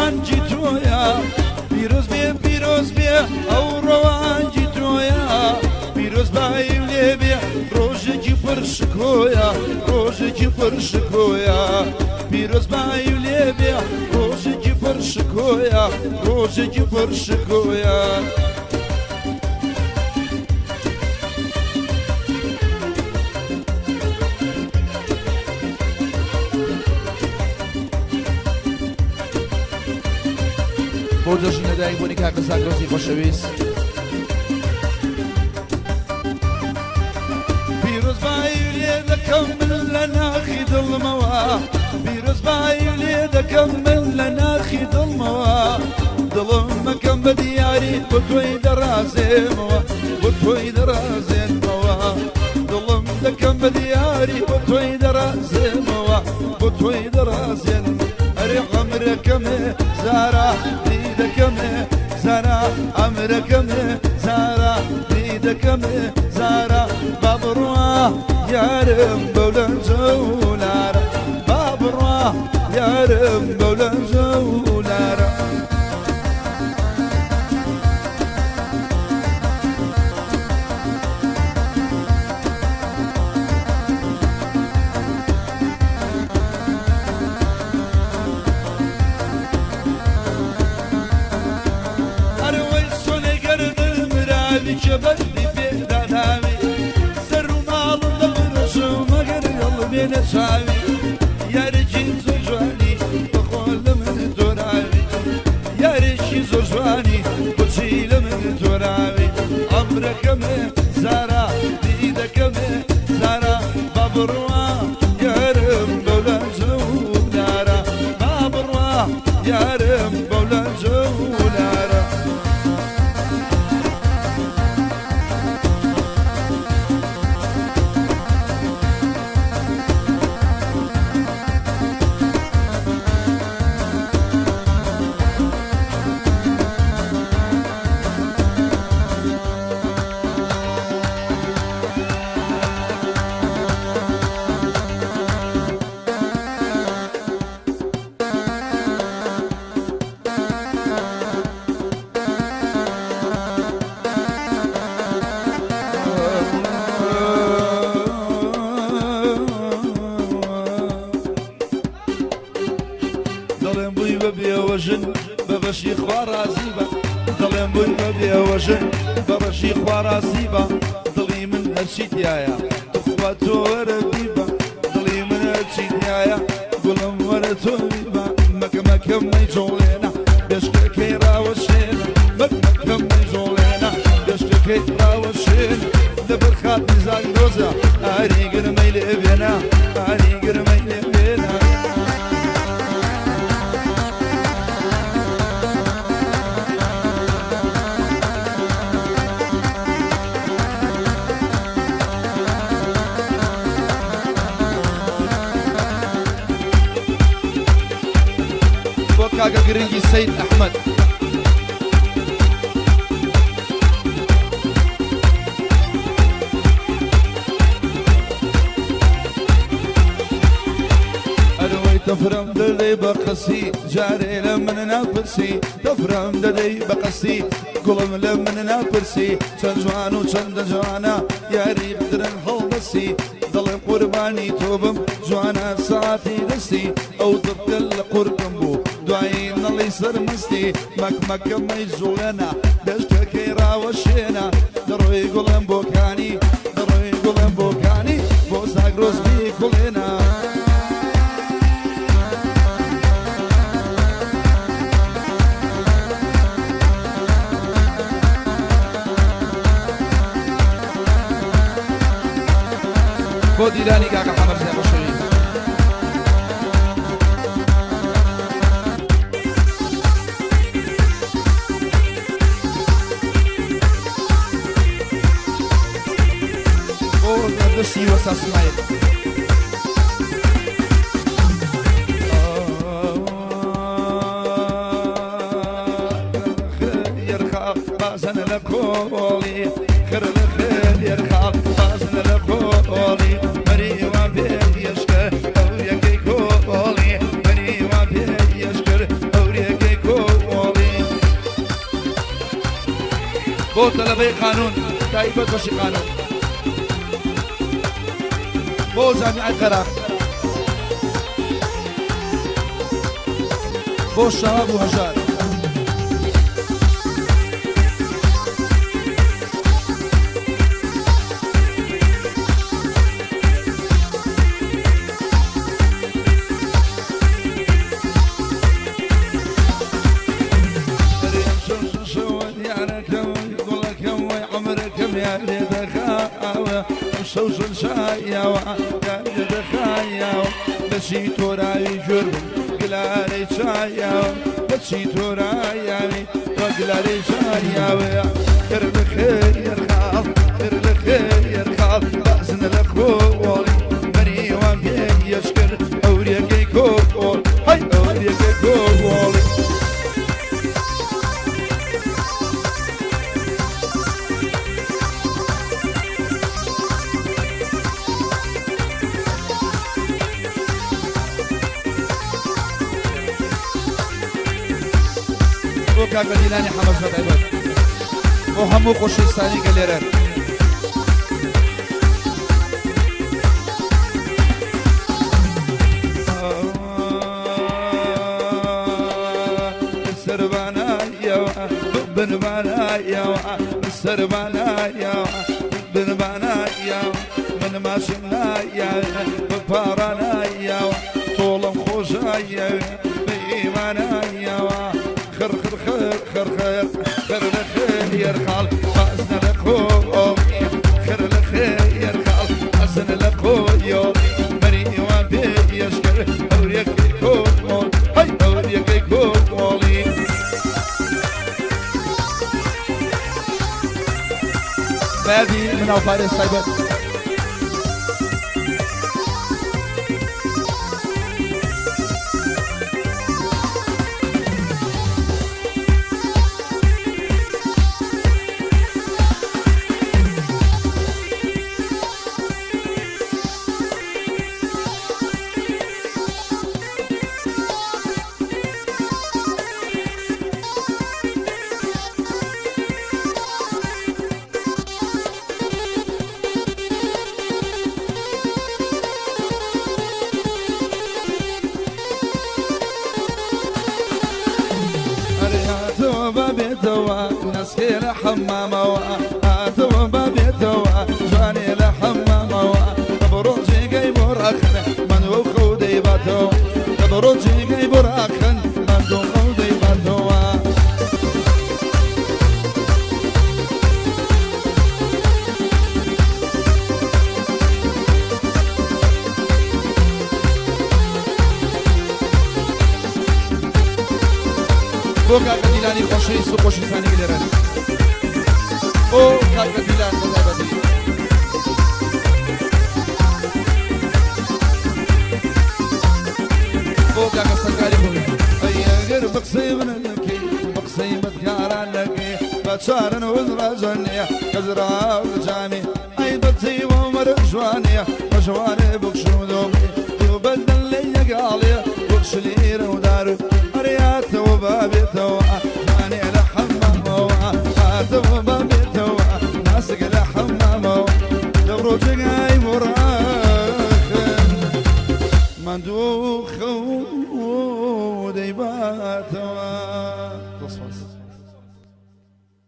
ڕەوانجی تۆیە پیرۆز بێ پیرۆز بێ ئەو ڕەوانجی تۆیە پیرۆزبایی لێ بێ ڕۆژێکی پڕ شکۆیە ڕۆژێکی پڕ شکۆیە پیرۆزبایی لێ بێ ڕۆژێکی پڕ شکۆیە ڕۆژێکی پڕ شکۆیە. بۆ جەژن لەدایک بوونی کاکە زاگرۆسی خۆشەویست. پیرۆزبایی لێ دەکەم من لە ناخی دڵمەوە پیرۆزبایی لێ دەکەم من لە ناخی دڵمەوە دڵم مەکەم بە دیاری بۆ تۆی دەڕازێمەوە بۆ تۆی دەڕازێنمەوە دڵم دەکەم بە دیاری بۆ تۆی دەڕازێمەوە بۆ تۆی دەڕازێن ئەرێ عەمرەکەمێ زارا دیدەکەمێ زارا عەمرەکەمێ زارا دیدەکەمێ زارا با بڕوا یارم بەو لەنجە و لارە با بڕوا یارم بەو لەنجە و لارە. ئەرەوەی سۆنێ گەردن مراوی کێ بەردی پێداناوی سەر و ماڵم دەبرژم مەگەر هەڵ بێنە چاوی یارێکی زۆر جوانی بەخۆ لە من دۆراوی یارێکی زۆر جوانی بۆچی لە من دۆراوی عەمرەکەمێ زارا دیدەکەمێ زارا با بڕوا یارم بەو لەنجە و لارە با بڕوا یارم بەو لەنجە و لارە. دەڵێم بووی بە بێوەژن بە بەشی خوا ڕازی بە دەڵێم بووی بە بێوەژن بە بەشی خوا ڕازی بە دڵی من هەرچی تایە توخوا تۆ وەرە بیبە دڵی من هەرچی تایە گوڵم وەرە تۆ بیبە مەکە مەکە مەیجۆڵێنە بێشکەکەی ڕاوەشێنە مەکە مەکە مەیجۆڵێنە بێشکەکەی ڕاوەشێنە لەبەر خاتری زاگرۆزە ئاری گرمەی لێ بێنە ئاری گرمەی لێ بێنە. بۆ کاکە گرنگی سەید ئەحمەد. ئەرەوەی تەفرەم دەدەی بە قەسی جارێ لە من ناپرسی تەفرەم دەدەی بە قەسی گوڵم لە من ناپرسی چەند جوان و چەندە جوانە یاری بدرن هەڵدەسی دەڵێم قوربانی تۆ بم جوانە ساعتی دەستی ئەو دڕکە لە قورگم بوو دوایی نەڵی سەرمەستی مەک مەکە مەیجوڵێنە بێشکەکەی ڕاوەشێنە دەڕۆی گوڵم بۆکانی دەڕۆی گوڵم بۆکانی بۆ زاگرۆس بیکوڵێنە. بۆ دیلانی کاکە حەمەرزای خۆشەویست. بۆ دەستی وەسا سمایل. بازنە لە کۆڵی خر لە خێر یەرخا بازنە لە کۆڵی مەریوان پێ یەشکە ئەوریەکەی کۆڵی مەریوان پێ یەشکر ئەوریەکەی. تەلەبەی قانون تایبەت بەشی قانون بۆ جامیعەی قەراخ بۆ شەهاب و هەژار. بەچی تۆراوی گوێر بووم گلارەی چایاوە بەچی تۆرایاوی تۆ گلارەی چایاوە خێر لە خێر خاڵ خێر لە خێر خاڵ بازنە لە خۆڵی مەریوان پێ یەشکرد ئەوریەکەی کۆڵ هەی ئەوریەکەی کۆڵی. بۆ کاکە دیلانی حەمەش بەتایبەت بۆ هەموو خۆشەویستانی کە لێرەن. تۆڵم خۆشایە بە ئیمانایەوە خڕ خڕ خڕ خڕ خڕ خڕ لە خێر خاڵ بازنە لە خۆ خڕ لە خێر خاڵ بازنە لە خۆیۆ مەریوان پێ یەشکر هەورێکی کۆ هەی هەورێکی کۆڵی. بەیادی مناڵ پارێز تایبەت. هاتەوە بابێتەوە نەسکێ لە حەمامەوە هاتەوە بابێتەوە جوانێ لە حەمامەوە دەبڕۆ جێگەی بۆ ڕاخن مەندوو خەو دەیباتەوە دەبڕۆ جێگەی بۆ ڕاخن مەندوو خەو دەیباتەوە. بۆ کاکە دیلانی خۆشەویست و خۆشویستانی گلێران بۆ کاکە دیلان بەتایبەتی. بۆ کاکە سەرکاری خۆشەویست. ئەی ئەگەر بە قسەی من نەکەی بە قسەی بەدکاران نەکەی بە چارن وزڕاجەنێ کەزراو لە جامی ئەی بەچی بۆ مەرە جوانێ بە جوانێ بکشودۆمی تو بەدەن لێ یەگاڵێ وەک شلیرە و دار ئەریاتەوە بابێتەوە جوانێ لە حەمامەوە هاتەوە بابێتەوە ناسک لە حەمامەوە دەبڕۆ جێگای بۆ ڕاخن ماندوو خەو دەیباتەوە.